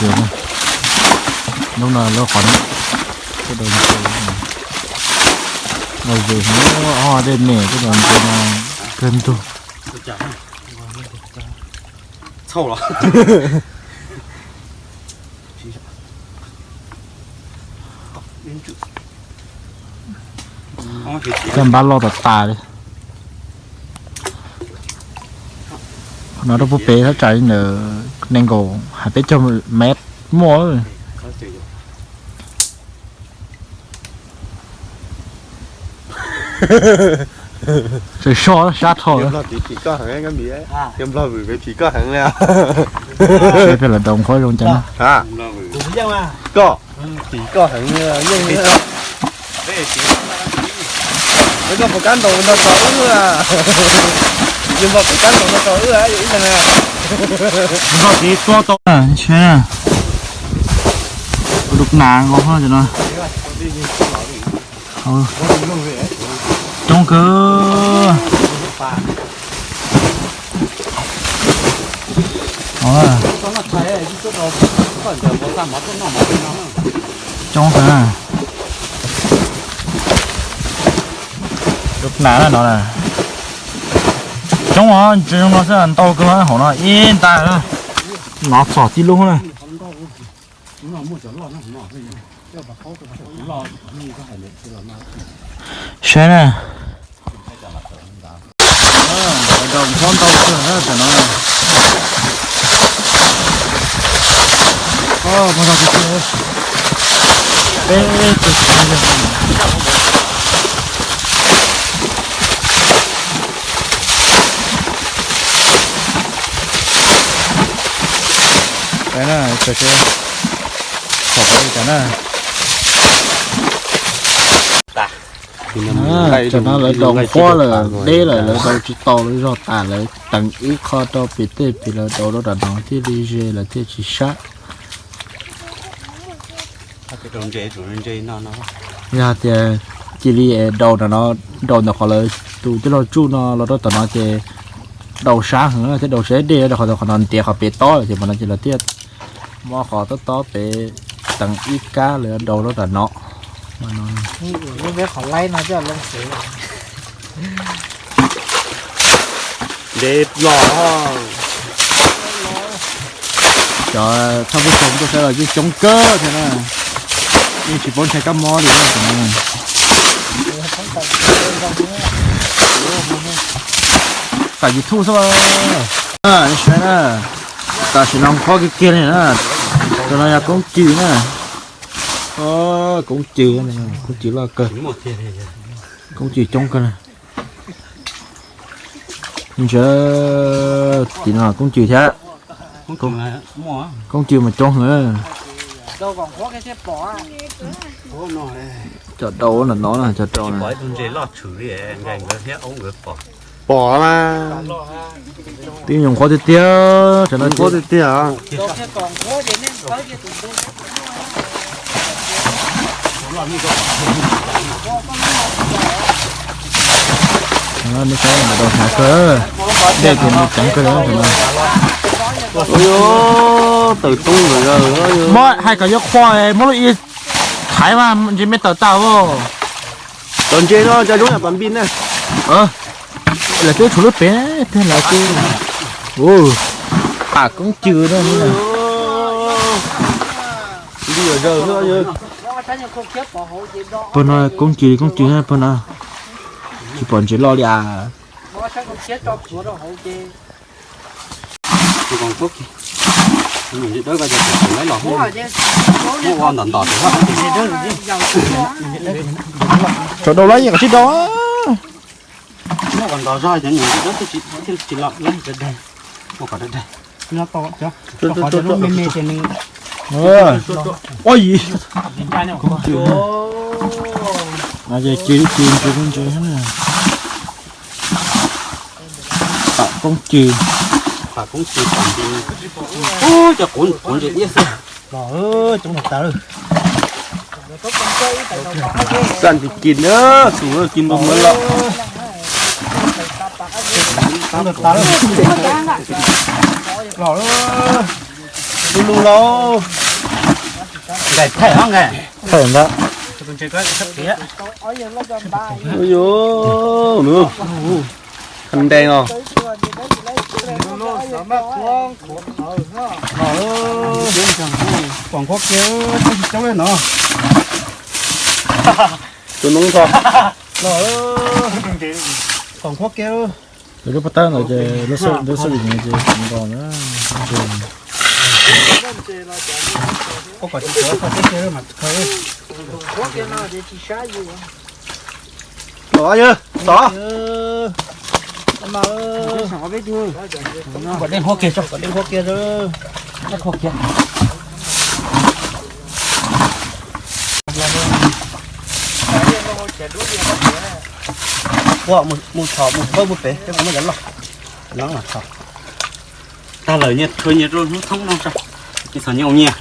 Hnub no lawv qhov no, no zus hnub ho dej me, tej no ntses no kawg ntug. Txhauj los. Caj npab loj tas tas li. Qhov no rau pub pem thaj tsam li ntawd nees nkaum hais peb caug mev muaj. Sawv soj sab rho. Phim koj heev, Nplog vwm phim koj heev li. Sawv pem los daus nqhuab zoo cas na. Koj, phim koj heev li. Nplog puas kab ntaus nrog rau wb a? Nplog puas kab ntaus nrog rau wb a, ib leeg a? Nplog tiv tua tau. Ntshe kuv tus nas nkaus no. Coob kawg. Coob kawg na. Tus nas na no na. Coob os, tsis zoo no xwb, ntau kawg hauv no ib nta. Nov txog tib lub na. Saib na. Daus nqhuab ntau kawg tam no. Peb tus Tam no lawv daus nqhuab lawm deb lawm, lawv daus tsis tau lawv zog tas, lawv teev ib qho rau pem tej pem lawv daus rau nram no thiaj li ze lawv thiaj tsis sab. Yog tias cia li daus nram no, daus ntawm qhov lawv tus tij laug tsuj no los rau tom no ces daus sab heev thiab, daus sab dej rau qhov, qhov no ntiav qhov pem tob ces mas no ces lawv thiaj muab qhov tob tob pem teev ib kab lawv daus rau nram no. Ntev los. Cov thaj pub xoo tuaj saib los yeej coob kawg thiab na. Yeej tsis paub ntshai kab mob li. Tam YouTube xwb. Saib na, tam sim no nqhuab kiag kiag li na. Tus no yog koob cws na. Koob cws, koob cws loj kawg. Koob cws coob kawg na. Ntshe tim no koob cws thiab. Koob cws mas coob heev. Cov daus no no, cov daus no. Pom mas. Twb nyuam qhuav tiag tiag, qhuav tiag tiag. Nej saib mas daus hnav kawg, dej ces mus ceev kawg li no. Muab hais kom yuav qhua muab lub i thaiv mas ntsis me tawm tas os. Cov ntses no cov zoo yam pas npis na. Lawv twb tshuav lub pem thiab lawv twb, pam koob cws na. Pag no koob cws, koob cws pag no. Tsis pom ntses loj li as. Tsaus daus lawm, yeej kom sib daus. Ua yi, koob cws, no ces cws, cws ntses, ntses. Pam koob cws. Pam koob cws, pam nti. Ub, cov quav, quav ntses iab xwb. Los, coob tas tas lawm. Txaj nti kis na, tus kis npau muab loj. Coob tas tas lawm. Los. Lub lub lauj. Nkais thaij os nkais. Thaij ntag. Ui yuj, nws khan ntees no. Pom nqhuab kiag, tsis coob li no. Tus noob tho. Pom nqhuab kiag. Lawv lub pob tawb ntawd ces lub xab vim no ces nkaus na. Los yawg, tod. Kom dej nqhuab kiag tso, kom dej nqhuab kiag. Nqhuab kiag. Ua mus tshov mus pawg mus pem, peb mus muab cov loj. Tag lawm nyias tshua nyias rau hnub thoob no tso. Ib txhom nyias ua nyias.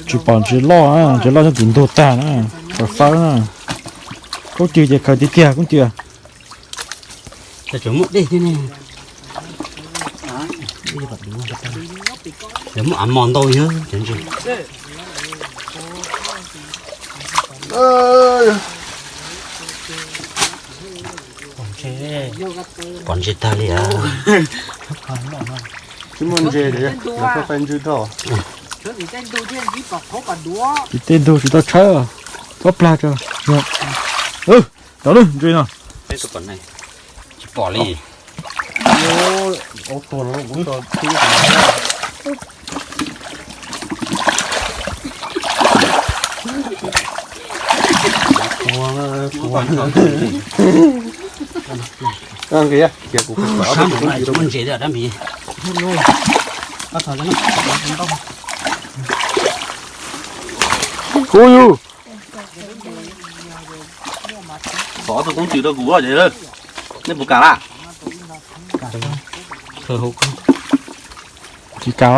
Tsis pom ntses loj, ntses loj nyob tim ntug tag na, fawb fawb na. Koob cw ces khaws tiag tiag koob cw. Tseem muaj dej thiab ne. Muaj av mos ntau yog cov ntses. Pom ntses tag li a. Tsis muaj ntses li, lawv pheej fai ntswg dhau. Tim tej ntug tsis tau tshawb, pob plag tso. Cov lub ntses no. Tsis pom li. Kuv yug. Xov tus koob cw rau kuv ces nej puas kam lawm? Tsis kam.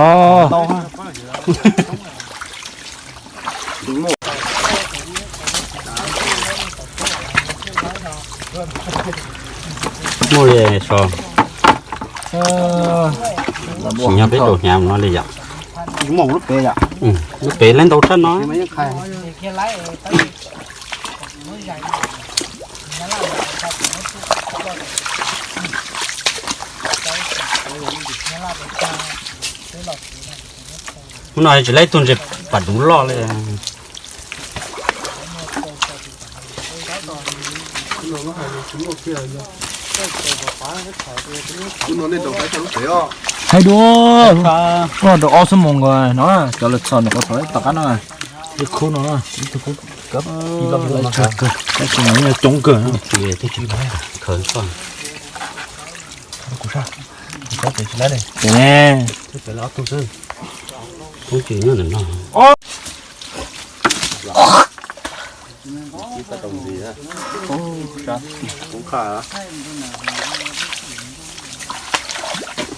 Muaj li so. Tsis nyob peb rau hnyav no li yom. Lub pem leej ntau tshaj no. Hnub no tsis laib tug ntses pas duv loj li. Hais dua, rau ob xuab moos nkaus no, cov lawv txhom ntawm qhov txhom tom qab no, ib khub no, ib tug khub kawg, tab sis mas coob kawg.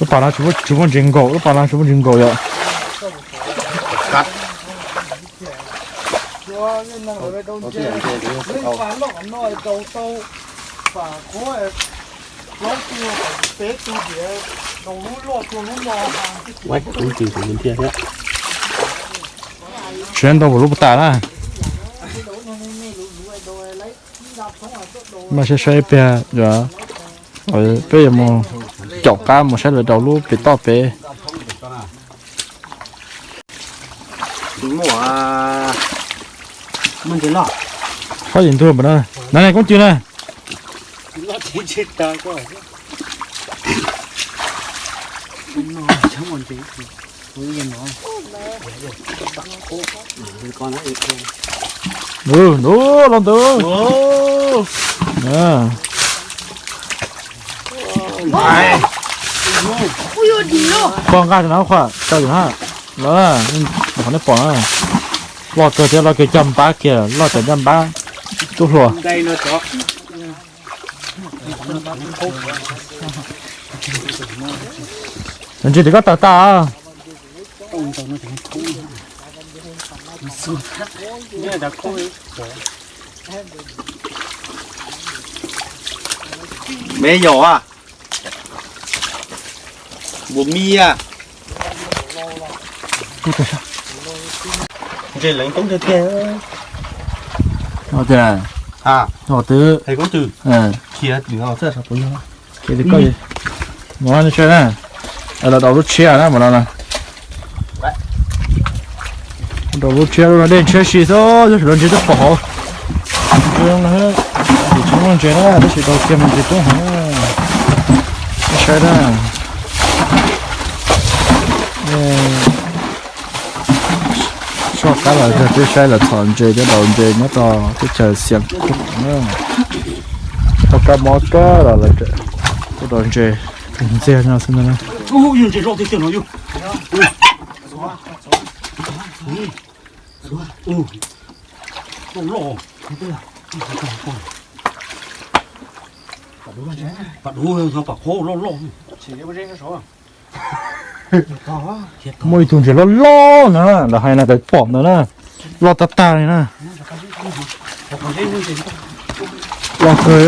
Lub pas no tsis muaj ntses nkaum, lub pas no tsis muaj ntses nkaum yom. Tsis ntau npaum lub pas tas na. Mas saib saib ib pliag, peb yuav mus caum qab mus saib lawv rau lub pem toj pem. Qhov yim ntuag npaum no, na koob cw na. Ntuj, ntuj, los ntuj. Pog nqa no qhuas tau yus na. Qhov nej pom na, loj kawg thiab, loj kawg coj npab kiag, loj cov coj npab tub hluas. Cov ntses tim koj tawg tag. Me yos a, npua mia. Ntses leev toob tiag tiag. Ua twb, ua twb. Khiav, khiav koj, no saib na, los daus lub tshiab na, mas no na. Daus lub tshiab, lub no dej ntshiab si xwb, yog tsis daus ntses twb pom hauv. Ntses no, tsis tshoob ntses na, tab sis daus kiag mas ntses coob heev. Saib na. Soj qab los yog peb saib los txhom ntses thiab daus ntses nyob rau teb chaws Xiav Khuam na. Tau kab mob kab los lawv kuj daus ntses ntxiag no xwb ntag na. Muaj ib tug ntses loj loj ntawd na, lawv hais na, lawv pom ntawd na, loj tag tag li na. Loj kawg.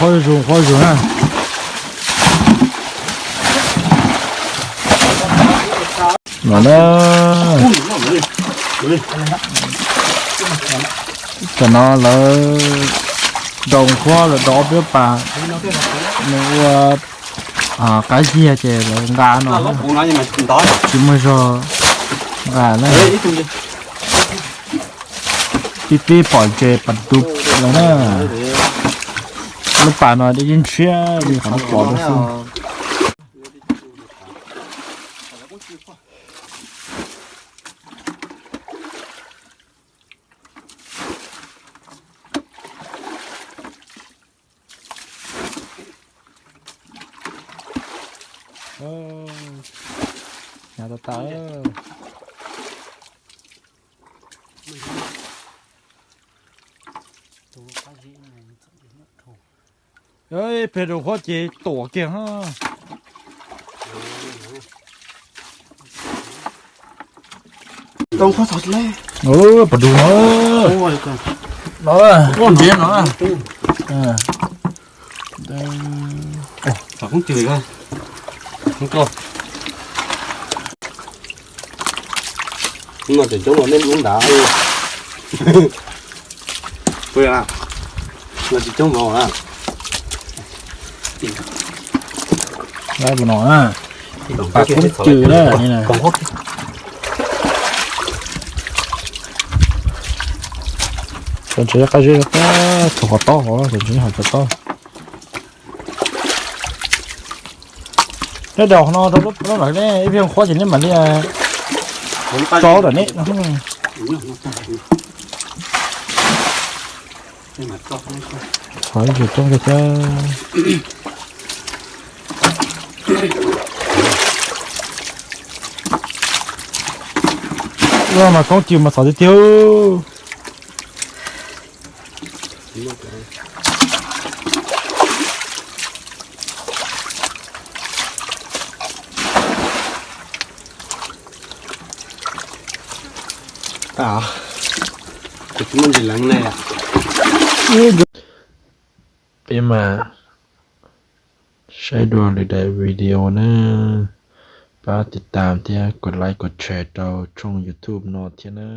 Qhuav zus, qhuav zus na. No na, tam no lawv nrau nqhuab, lawv nrau ob peb pas, nws ua qab yiag ces lawv nqa no, tsis muaj zog nqa na. Tib tib pom ntses pas dub lawm na. Lub pas no yeej ntshiab li qhov nej pom no xwb. Hnyav tas tas. Peg rau qhuab ces tuam kiag. Pas dub no. No, ntses no. No tseem coob los nej lub nrad. Pw a, no tsis coob npaum na. Lawv no na, pas koob cws na. Cov ntses qab zeb, thaum qhov tob hov, cov ntses hov cov tob. Neb daus no rau lub no ne, ib pliag qhuav ces neb mam li tso rau ne. Qhov ntses coob tiag tiag. Ua mas koob cws mas txaus tiag tiag. Peb mas saib dua lwm daim video na, pab tiv tam thiab kos like kos share rau tshooj YouTube no thiab na.